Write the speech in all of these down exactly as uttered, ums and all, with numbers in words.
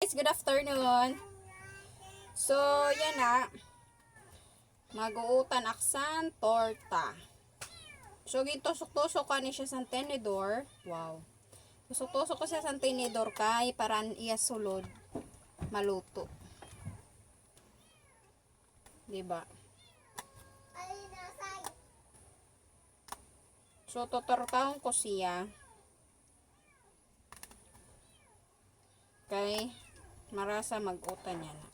Guys, good afternoon. So, yana. Mag-uutan ak san torta. So, gintusok-tusok ko ini siya san tinidor. Wow. Tusok-tusok ko siya san tinidor kay para an iya sulod maluto. Di ba? So, totortahon ko siya. Kay marasa mag-utan yana.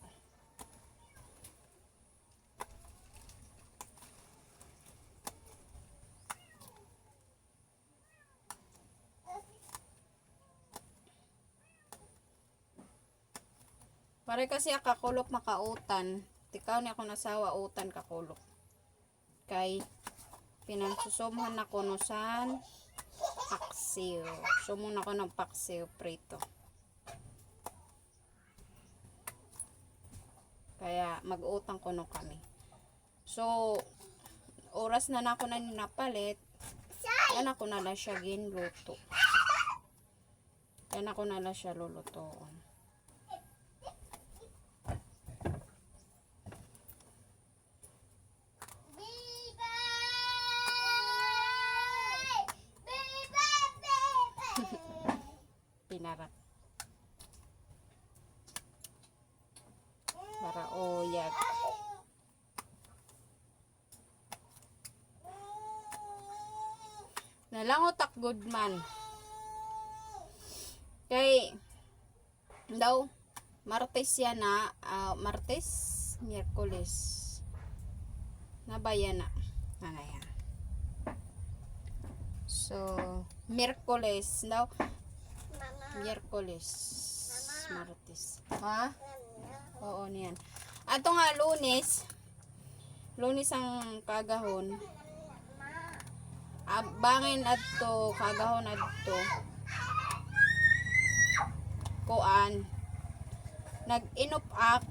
Waray kasi ak kakulop makautan. Tikaw ni akon asawa utan kakulop. Kay pinansusumhan na kuno san paksiw. Sumon na kuno paksiw prito. Kaya mag-utang kuno kami. So, oras na nako na napalit. Yana ko na la siya ginluto. Yana ko na la siya lulutoon. Pinarak. Para uyag. Nalangot ak gud man. Kay, daw, Martes yana, ah, Martes, Miyerkules. Nabaya na. Ano yan? So, Miyerkules daw. Miyerkules, Martes. Ha? Oo, niyan. Ato nga Lunes, Lunes an kaagahon. Ah, bangin adto, kaagahon adto. Kuan. Nag-inop ak.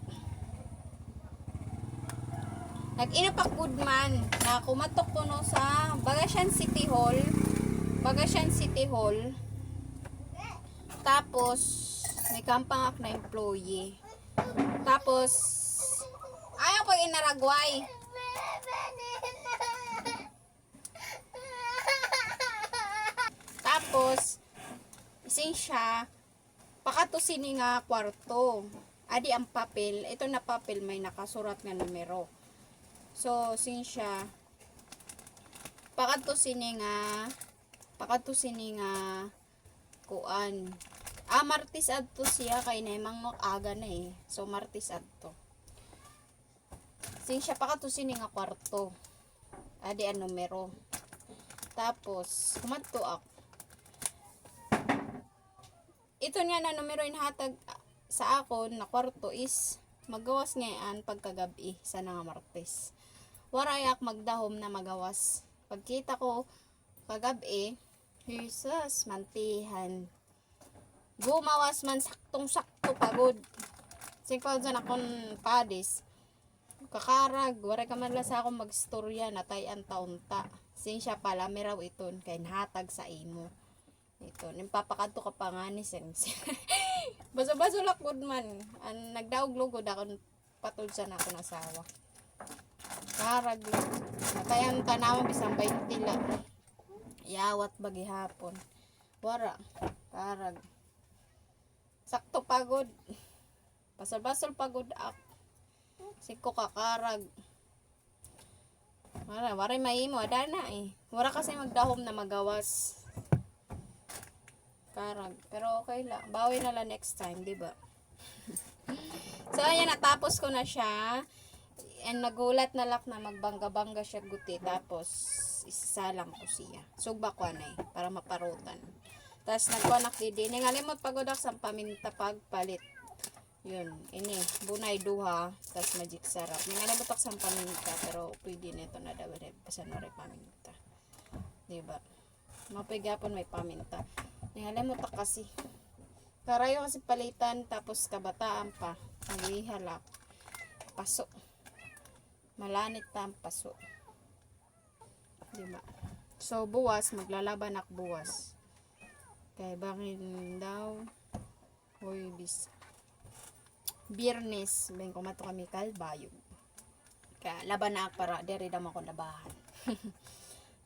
Nag-inop ak gud man. Na kumatok kuno sa Bagasian City Hall. Bagasian City Hall. Tapos, may kampang ak na employee. Tapos, ayaw pag-inaragway. Tapos, isin siya, pakadto sini nga kwarto. Adi an papel. Ito na papel, may nakasurat nga numero. So, isin siya, pakadto sini nga, pakadto sini nga kuan. Ah, Martes adto siya kay nahimangot aga na eh. So, Martes adto. Isin siya pakadto sini nga kwarto. Adi an numero. Tapos, kumadto ak. Ito niya na numero inhatag sa akon na kwarto is magawas ngay-an pagkagab-i sana nga Martes. Waray ak magdahom na magawas. Pagkita ko kagab-i, Jesus, mantihan. Gumawas man, saktong-sakto pa gud. Singko sa akon padis. Kakarag, waray ka man la sa akon mag-istorya, natay-an ta unta. Isin siya pala, miraw iton, kay nahatag sa imo. Iton, ipapakadto ka pa ngani, sing. Baso-baso la gud man. An nagdaog lugod akon patod sa nakon asawa. Karag la. Natay-an ta namon bisan baynte la. Yawat ba gihapon. Wara. Karag. Sakto pa gud. Basol-basol pa gud ak. Singko ka karag. Wara, waray mahimo, ada na eh. Wara kasi magdahom na magawas. Karag. Pero okay la. Bawi na la next time, di ba? So, ayan, natapos ko na siya. And naghulat na la ak na magbangga-bangga siya guti. Tapos, isasalang ko siya. Sugba ko anay, para maparutan. Tas nagkuan ak didi. Nangalimot pa gud ak san paminta pagpalit. Yun, ini, bunay duha, tas Magic Sarap. Nangalimot ak san paminta, pero pwede na ito na daw, eh, basta waray paminta. Di ba? Maupay gihapon may paminta. Nangalimot ak kasi. Karayo kasi palitan, tapos kabataan pa. Naghihala. Paso. Malanit ta an paso. Di ba? So, buwas, maglalaban ak buwas. Kay bangin daw, Huwebes. Biyernes, bangin ko madto kami Calbayog. Kay laban na ak para diri daw man ko labahan.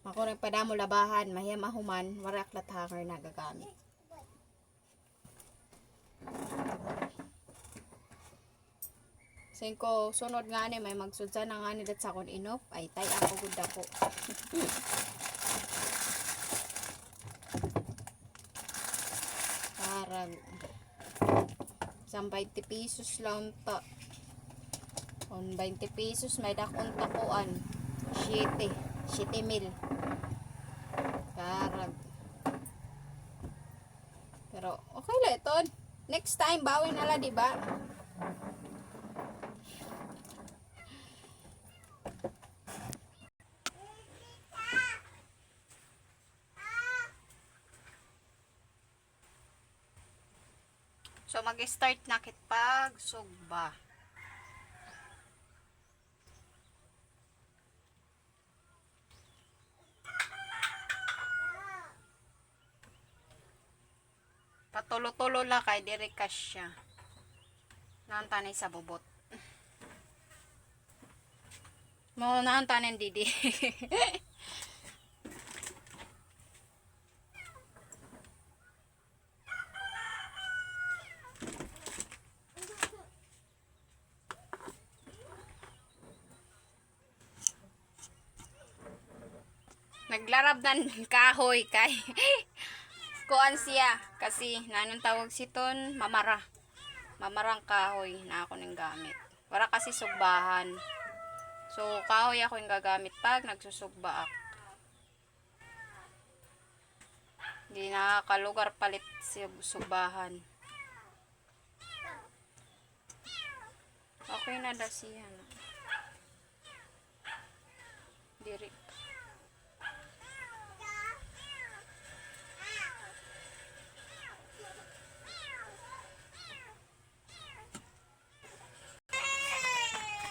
Ako rin pa damo labahan, mahiya mahuman, waray ak cloth hanger na gagamit. Singko, sunod ngani, may magsud sana ngani dat sa akon inop. Ay, tay, ako gud ako. Parang, isang twenty pesos la unta. Kon twenty pesos, may dak unta kuan. Siyete. Siyete mil. Karag. Pero, okay la iton. Next time, bawi na la, di ba? So, mag-start na kit pagsugba. Patulo-tulo la kay diri kasya. Naon tani sa bubot. Mo, naon tani didi. Naglarab nan kahoy kay kuan siya kasi nanon tawag siton, mamara. Mamarang kahoy na ako ning gamit. Wara kasi sugbahan. So, kahoy ako ning gagamit pag nagsusugba ak. Di nakakalugar palit si sugbahan. Okay na da siya, no? Diri.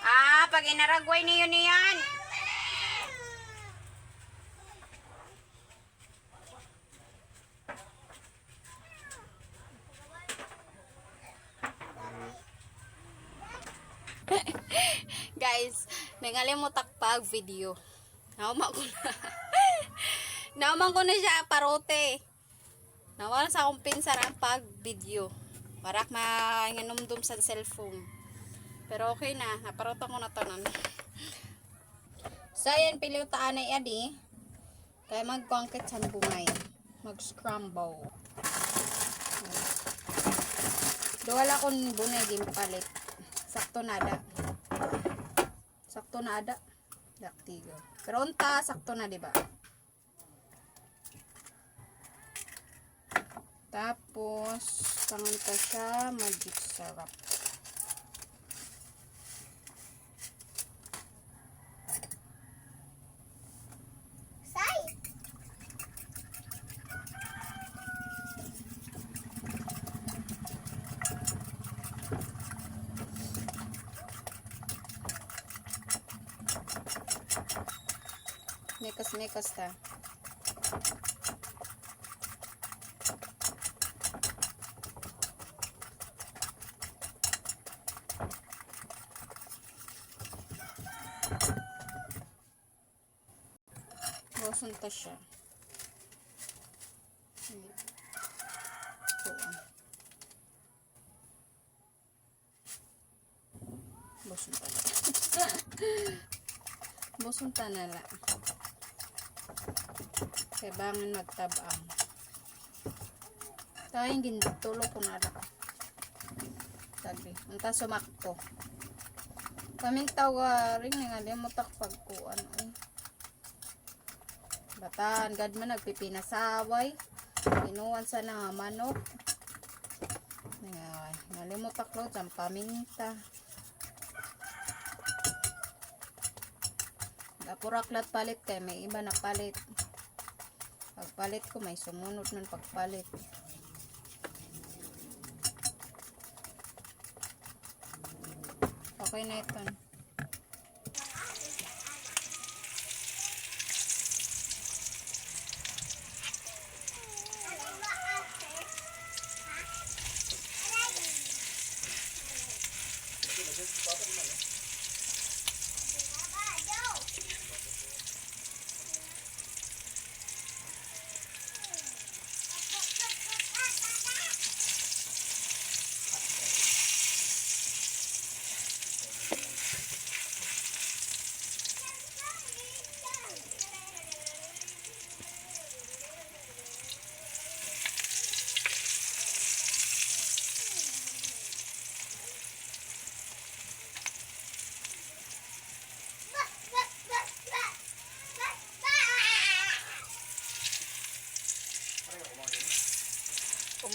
Ah, pag inaragway niyo niyan. Guys, nangalimot ak pag video. Nauma ko na. Nauman ko na siya, parote. Nawala sa akon pinsar an pag-video. Wara ak mainumdom sa cellphone. Pero okay na, naparutan ko na tanan. Sayan, piliw ta anay adi. Kay magkuan kit san bunay. Mag-scramble. Duha la kon bunay ginpalit. Sakto na ada. Sakto na ada. Daktigo. Pero unta, sakto na, di ba? Tapos, pangan ta siya, Magic Sarap. Say! Mekas-mekas ta. Buson ta siya. Kuan. Buson ta na. Buson ta na la. Kay bangin magtab-ang. Tayo gintulo ko na la. Tabi. Unta sumakto. Paminta, waring nangalimot ak pagkuan, oy. Batan gad man nagpipinasaway. Inuwan sana nga manok. Ay, nalimot ak, Lord, san paminta. Dapor ak lat palit kay may iba na palit. Pagpalit ko, may sumunod man pagpalit. Okay na iton.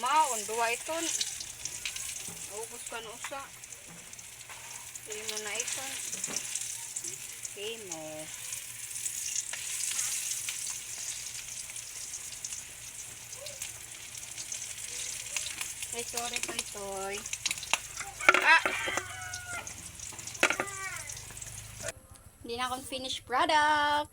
Maon, duha iton. Ubos ka na usa. Imo na iton. Imo. Ay, sorry, Toy Toy. Ah! Di na akong finished product.